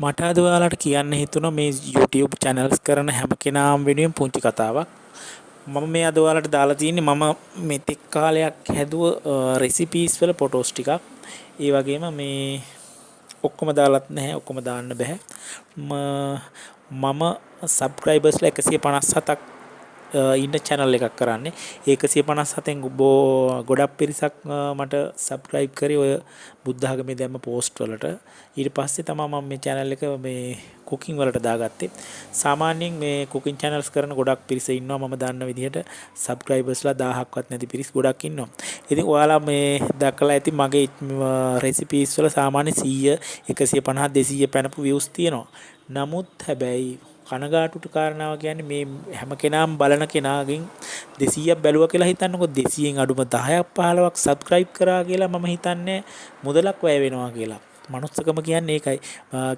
මට අද ඔයාලට කියන්න හිතුණා මේ YouTube channels කරන හැම කෙනාම වෙනුවෙන් පුංචි කතාවක්. මම මේ අද ඔයාලට දාලා තියෙන්නේ මම මෙතෙක් කාලයක් හැදුව රෙසිපීස් වල ෆොටෝස් ටිකක්. ඒ වගේම මේ ඔක්කොම දාලත් නැහැ, ඔක්කොම දාන්න බැහැ. මම සබ්ස්ක්‍රයිබර්ස්ලා 157ක් ඉන්න චැනල් එකක් කරන්නේ. ඒ 157න් ගොඩක් පිරිසක් මට සබ්ස්ක්‍රයිබ් කරේ ඔය බුද්ධ ආගමේ දැම්ම පෝස්ට් වලට. ඊට පස්සේ තමයි මම මේ චැනල් එක මේ කුකින් වලට දාගත්තේ. සාමාන්‍යයෙන් මේ කුකින් චැනල්ස් කරන ගොඩක් පිරිස ඉන්නවා මම දන්න විදිහට. සබ්ස්ක්‍රයිබර්ස්ලා 1000ක්වත් නැති පිරිස් ගොඩක් ඉන්නවා. ඉතින් ඔයාලා මේ දැකලා ඇති මගේ රෙසිපීස් වල සාමාන්‍ය 100, 150, 200 පැනපු වීව්ස් තියෙනවා. නමුත් හැබැයි කනගාටුට කාරණාව කියන්නේ මේ හැම කෙනාම බලන කෙනාගෙන් 200ක් බැලුවා කියලා හිතන්නකෝ, 200න් අඩුම 10ක් 15ක් සබ්ස්ක්‍රයිබ් කරා කියලා මම හිතන්නේ මුදලක් වැය වෙනවා කියලා. මනුස්සකම කියන්නේ ඒකයි.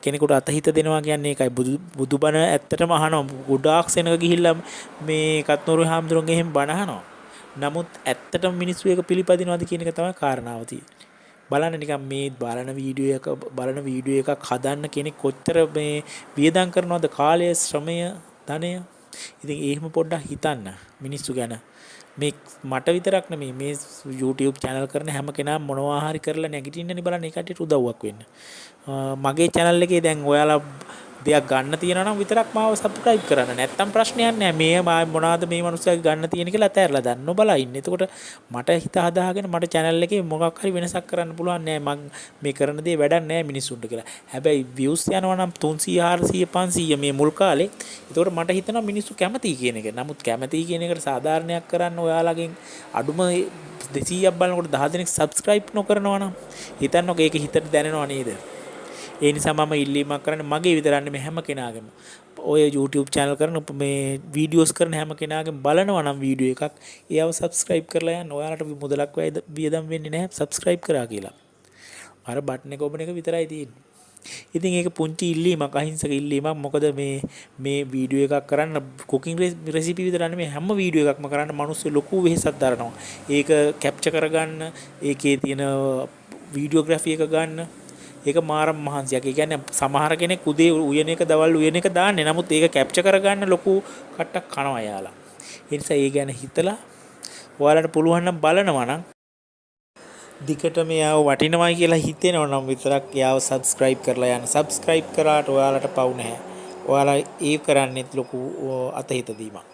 කෙනෙකුට අතහිත දෙනවා කියන්නේ ඒකයි. බුදුබණ ඇත්තටම අහනවා. ගොඩාක් සෙනඟ ගිහිල්ලා මේ කත්නෝරු හාමුදුරුවන්ගේ එහෙම බණ අහනවා. නමුත් ඇත්තටම මිනිස්සු ඒක පිළිපදිනවද කියන එක තමයි කාරණාව තියෙන්නේ. බලන්න නිකන් මේ බලන වීඩියෝ එක, බලන වීඩියෝ එකක් හදන්න කෙනෙක් කොච්චර මේ වියදම් කරනවද කාලය, ශ්‍රමය, ධනය. ඉතින් එහෙම පොඩ්ඩක් හිතන්න මිනිස්සු ගැන. මේ මට විතරක් නෙමෙයි, මේ YouTube channel කරන හැම කෙනාම මොනවා හරි කරලා නැගිටින්නනේ බලන්න, ඒ කට්ටියට උදව්වක් වෙන්න. මගේ channel එකේ දැන් ඔයාලා දෙයක් ගන්න තියෙනවා නම් විතරක් මාව සබ්ස්ක්‍රයිබ් කරන්න. නැත්තම් ප්‍රශ්නයක් නෑ. මේ මොනවාද මේ මනුස්සයාගේ ගන්න තියෙන කියලා අතෑරලා දාන්න. නොබලා ඉන්න. එතකොට මට හිත හදාගෙන මට channel එකේ මොකක් හරි වෙනසක් කරන්න පුළුවන්, නෑ මං මේ කරන දේ වැඩක් නෑ මිනිස්සුන්ට කියලා. හැබැයි views යනවා නම් 300, 400, 500 මේ මුල් කාලේ. එතකොට මට හිතෙනවා මිනිස්සු කැමතියි කියන එක. නමුත් කැමතියි කියන එකට සාධාරණයක් කරන්න ඔයාලගෙන් අඩුම 200ක් බලනකොට 10 දෙනෙක් සබ්ස්ක්‍රයිබ් නොකරනවා නම් හිතන්නකෝ, ඒක හිතට දැනෙනව නේද? ඒ නිසා මම ඉල්ලීමක් කරන්නේ මගේ විතරක් නෙමෙයි, හැම කෙනාගේම, ඔය YouTube channel කරන, මේ වීඩියෝස් කරන හැම කෙනාගේම, බලනවා නම් වීඩියෝ එකක් එයාව සබ්ස්ක්‍රයිබ් කරලා යන්න. ඔයාලට මුදලක් වියදම් වෙන්නේ නැහැ සබ්ස්ක්‍රයිබ් කරා කියලා. අර බටන් එක ඔබන එක විතරයි තියෙන්නේ. ඉතින් ඒක පුංචි ඉල්ලීමක්, අහිංසක ඉල්ලීමක්. මොකද මේ මේ වීඩියෝ එකක් කරන්න, කුකින් රෙසිපි විතරක් නෙමෙයි, හැම වීඩියෝ එකක්ම කරන්න මිනිස්සු ලොකු වෙහෙසක් දරනවා. ඒක කැප්චර් කරගන්න, ඒකේ තියෙන වීඩියෝග්‍රැෆි එක ගන්න, ඒක මාරම මහන්සියක්. ඒ කියන්නේ සමහර කෙනෙක් උදේ උයන එක, දවල් උයන එක දාන්නේ. නමුත් ඒක කැප්චර් කරගන්න ලොකු කට්ටක් කනවා එයාලා. ඒ නිසා ඒ ගැන හිතලා ඔයාලට පුළුවන් නම්, බලනවා නම් දිගටම එයාව වටිනවයි කියලා හිතෙනවා නම් විතරක් එයාව සබ්ස්ක්‍රයිබ් කරලා යන්න. සබ්ස්ක්‍රයිබ් කරාට ඔයාලට පව් නැහැ. ඔයාලා ඒ කරන්නේත් ලොකු අතහිත දීමක්.